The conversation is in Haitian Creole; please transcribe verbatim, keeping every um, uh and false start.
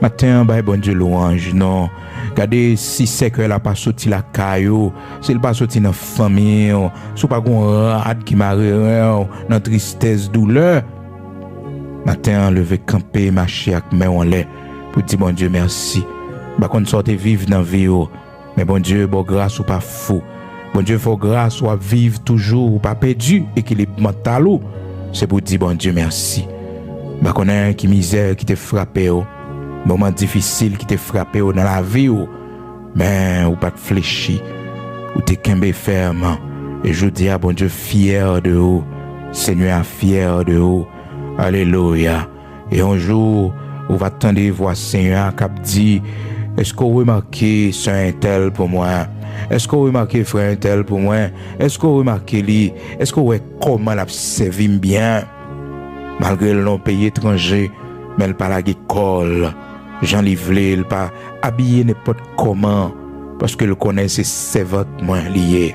Maten an, bay Bondye lwanj, non. Gade, si sèkèy la pa soti lakay ou, si l pa soti nan fanmi w, si w pa gon rad ki mare ren w nan tristès, doulè, maten an, leve kanpe, mache ak men w anlè pou di Bondye mèsi. M pa konn sa w te viv nan vi w, men Bondye ba w gras ou pa fou. Bondye fè w gras w ap viv toujou, ou pa pèdi ekilib mantal ou. Se pou di Bondye mèsi. M pa konnen ki mizè ki te frape w, moman difisil ki te frape w nan lavi w, men ou pa t flechi. Ou te kenbe fèm. E jodi a, Bondye fyè de ou. Senyè a fyè de ou. Alelouya. E yon jou, ou va tande vwa Senyè a k ap di, èske w remake sè entèl pou mwen? Èske w remake frè entèl pou mwen? Èske w remake li? Èske w wè kòman l ap sèvi m byen? Malgre l nan yon peyi etranje, men l pa lage kò l. Jan li vle, l pa abiye nenpòt kòman, paske l konnen se sèvant mwen li ye.